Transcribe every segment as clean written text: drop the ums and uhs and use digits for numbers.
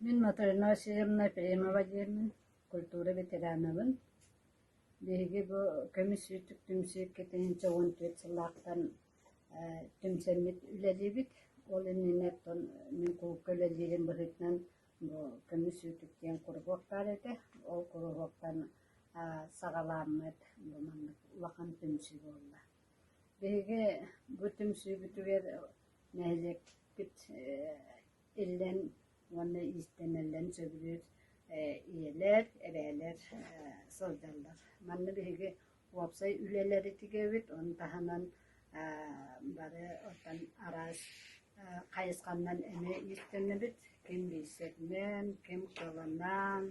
Мин Мотрена Васильевна Ефремова диэммин, культура ветеранабын. Биһиги бу көмүс сүүтүк түмсүү 2014 сыллаахтан түмсэммит үлэлиибит. Ол иннинэ оттон мин кулуупка үлэлиирим быһыытынан бу көмүс сүүтүк диэн куруһуок баар этэ. Ол куруһуоктан саҕалааммыт бу маннык улахан түмсүү буолла. Биһиги бу түмсүүбүтүгэр нэһилиэкпит иллэн уонна иистэнэллэрин сөбүлүүр ийэлэр, эбээлэр сылдьаллар. Манна биһиги уопсай үлэлэри тигэбит, ону таһынан бары оттон араас хайысханнан эмиэ иистэнэбит. Ким биисэринэн, ким кылынан,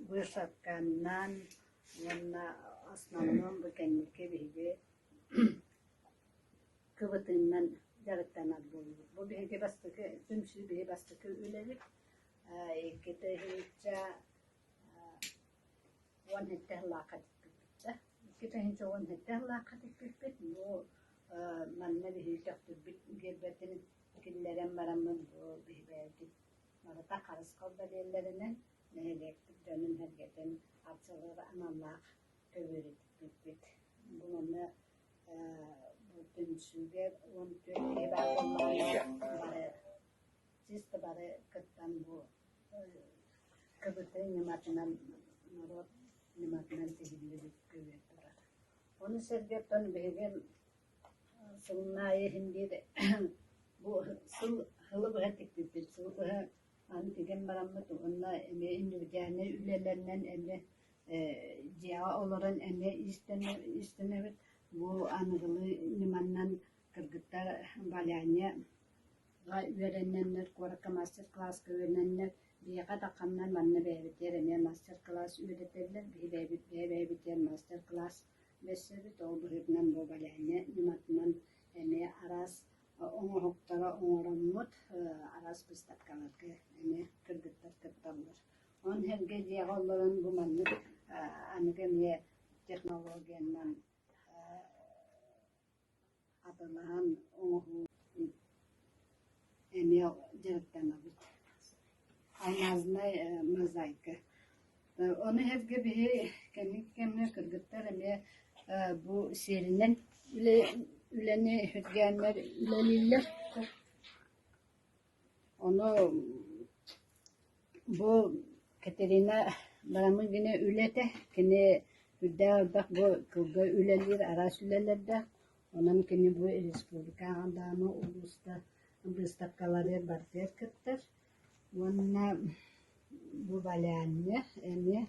вышивканнан уонна основном бу кэнники биһиги кыбытыынан дьарыктанар буоллубут. Бу биһиги бастакы түмсүү биһи бастакы үлэбит. 2017 сыллаахха тикпиппит да. 2017 сыллаахха тикпиппит. Бу манна биһиги төхтүрбүт гербэтин киллэрэн бараммыт бу биһи бэйэбит барыта харысхал бэлиэлэринэн нэһилиэкпит дьонун-сэргэтин арчылыыр аналлаах көбүөрү тикпиппит. Бу манна бу түмсүүгэ 14 киһи баар буоллаҕына бары чисто бары кыттан бу кыбытыы ньыматынан норуот ньыматынан тиһиллибит көбүөр турар. Ону сэргэ оттон биһиги сылын аайы иһин биир бу сыл сылы быһа тикпиппит. Сылы быһа аны тигэн бараммыт уонна эмиэ индивидуальнай үлэлэринэн эмиэ дьиэҕэ олорон эмиэ иистэнэбит. Бу аныгылыы ньыманнан кыргыттар валянияҕа үөрэнэннэр, куоракка мастер-класска үөрэнэннэр, биһиэхэ тахханнар манна бэйэбитигэр эмиэ мастер-класс үөрэтэллэр. Биһи бэйэбит бэйэ-бэйэбитигэр мастер-класс бэрсэбит. Ол быһыытынан бу валяния ньыматынан эмиэ араас оҥоһуктары оҥороммут, араас быыстапкаларга эмиэ кыргыттар кытталлар. Ону сэргэ дьиэҕэ олорон бу маннык аныгы эмиэ технологиянан атылаһан оҥоһуу эмиэ дьарыктанабыт. Алмазная мозаика. Ону сэргэ биһи кэнники кэмҥэ кыргыттар эмиэ бу сиэринэн үлэни үргээннэр үлэлииллэр. Ону бу Катерина Барамыгина үлэтэ, кини үрдээх элбэх бу кылга үлэлиир араас үлэлэрдээх. Онон кини бу республикаҕа даҕаны улууска быыстапкаларыгар барытыгар кыттар. Уонна бу Валяння эмиэ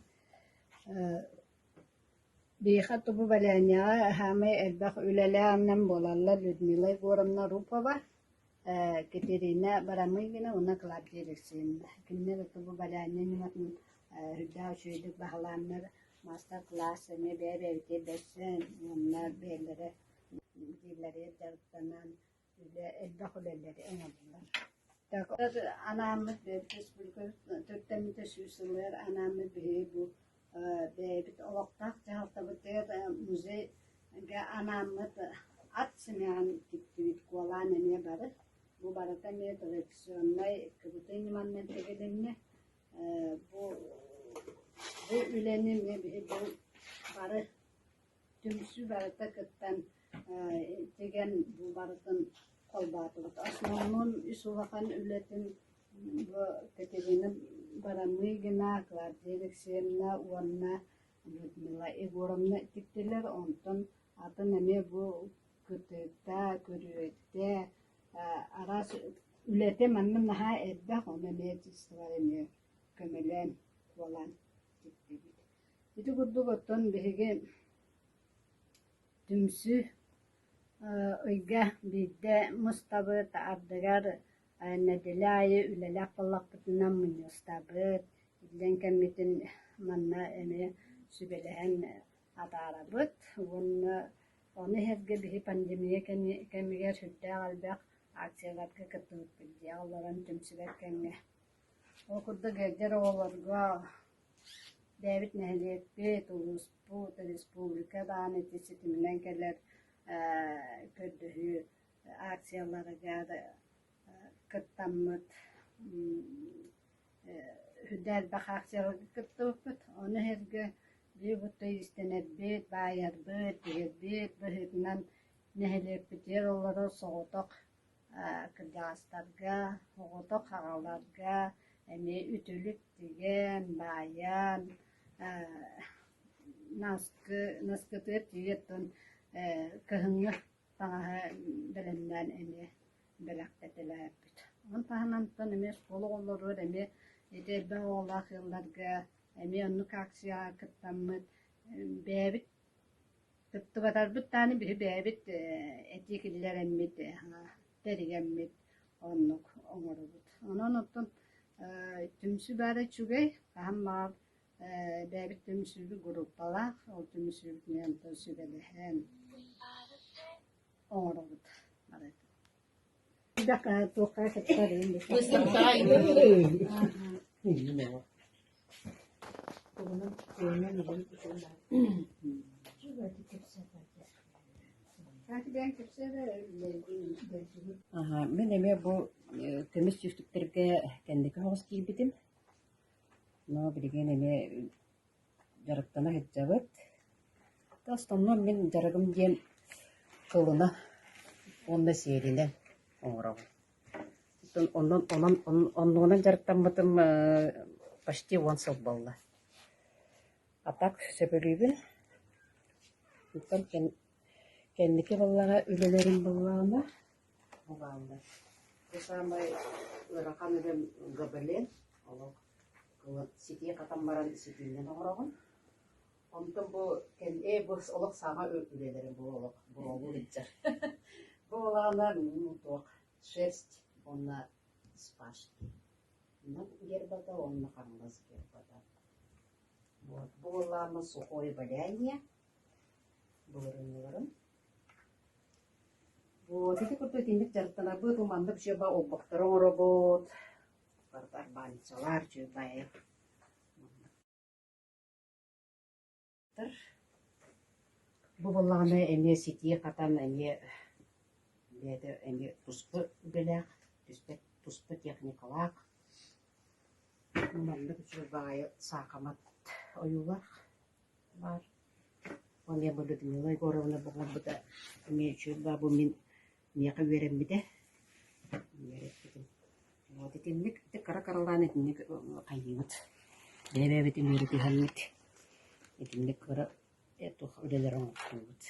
биһиэхэ бу Валянняҕа саамай элбэх үлэлээҕинэн буолаллар Людмила Егоровна Рупова, Катерина Барамыгина уонна Клавдия Алексеевна. Кинилэр бу Валяння ньыматын үрдээх үчүгэйдик баһылааннар маастар-кылаас эмиэ бэйэ-бэйэбитигэр бэрсэн уонна бэйэлэрэ дииллэригэр дьарыктанан үлэ элбэх үлэлэри оҥордулар. Анааммыт республика төрүттэммитэ 100 сылыгар анааммыт биһиги бу бэйэбит олохтоох дьаһалтабытыгар музейга анааммыт ат симэҕин тиктибит куолаан эмиэ бары. Бу барыта эмиэ традиционнай кыбытыы ньыманнан тигилиннэ. Бу бу үлэни эмиэ биһиги бу бары түмсүү барыта кыттан тигэн бу барытын холбоотубут. Основном үс улахан үлэтин бу Катерина Барамыгина, Клавдия Алексеевна уонна Людмила Егоровна тиктилэр. Онтон атын эмиэ бу кытыта, күрүөтэ, араас үлэтэ манна наһаа элбэх, ону эмиэ эмиэ көмөлөөн куолаан тиктибит. Ити курдук оттон биһиги түмсүү ыйга биирдэ мустабыт, ардыгар нэдиэлэ аайы үлэлээх буоллахпытына мунньустабыт, иллэҥ кэммитин манна эмиэ сүбэлэһэн атаарабыт уонна ону сэргэ биһи пандемия кэмигэр сүрдээх элбэх акцияларга кыттыбыппыт дьиэҕэ олорон түмсүбэт кэмҥэ. Ол курдук эдэр оҕолорго бэйэбит нэһилиэкпит, улууспут, республика даҕаны ити ситиминэн кэлэр көрдөһүү акцияларыгар кыттаммыт. Сүрдээх элбэх акцияларга кыттыбыппыт. Ону сэргэ биир бутта иистэнэрбит, баайарбыт, тиһэрбит быһыытынан нэһилиэкпитигэр олорор соҕотох кырдьаҕастарга, соҕотох аҕаларга эмиэ үтүлүк тигэн, баайан, наскы наскытыгар тиийэ оттон кыһыҥҥы таҥаһы бэлэмнээн эмиэ бэлэхтэтэлээбит. Ону таһынан эмиэ оскуола оҕолоругар эмиэ ити элбэх оҕолоох ыалларга эмиэ оннук акцияҕа кыттаммыт бэйэбит кыттыбатарбыт даҕаны биһи бэйэбит этии киллэрэммит тэрийэммит оннук оҥоробут. Онон оттон түмсүү баара үчүгэй, хаһан баҕар бэйэбит түмсүүбүт группалаах, ол түмсүүбүтүнэн сүбэлэһэн оҥоробут. Мин эмиэ бу көмүс сүүстүктэргэ кэнники соҕус киирбитим. Но билигин эмиэ дьарыктана сылдьабыт. Основном мин дьарыгым диэн кылына уонна сиэлинэн оҥоробун. Онон онон оннугунан дьарыктаммытым почти 10 сыл буолла. А так сөбүлүүбүн. Оттон кэнники буоллаҕа үлэлэрим буоллаҕына бу бааллар. Бу саамай ыарахан үлэм гобелен олох ситии хатан баран ситиинэн оҥороҕун. Онтон бу ээ бу олох саҥа үлэлэрим бу олох буруолуу сылдьар. Бу буоллаҕына туох шерсть уонна спашки. Онон гербата уонна хаҥалас гербата. Вот бу буоллаҕына сухое валяние былырыҥҥыларым. Вот ити курдук итинник дьарыктанарбыт, бу маннык дьыба олбохтору оҥоробут, барыта арбаницалар, дьыбай. Бу буоллаҕына эмиэ ситии хатан эмиэ бэйэтэ эмиэ туспа үлэлээх, түспэт туспа техникалаах. Маннык үчүгэй баҕайы саахымат ойуулаах баар. Ол бу Людмила Егоровна оҥорбута эмиэ үчүгэй баа бу мин миэхэ үөрэммитэ. Үөрэппитим. Вот итинник кыра-кыралаан итинник хайыыбыт. Бэйэ-бэйэбитин үөрэтиһэммит итинник кыра туох үлэлэри оҥортуубут.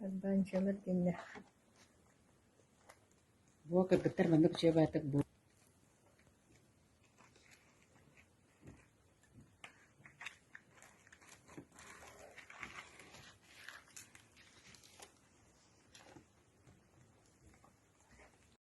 Арбаанчалар диэннэр Буо кыргыттар маннык үчүгэй баатык бу.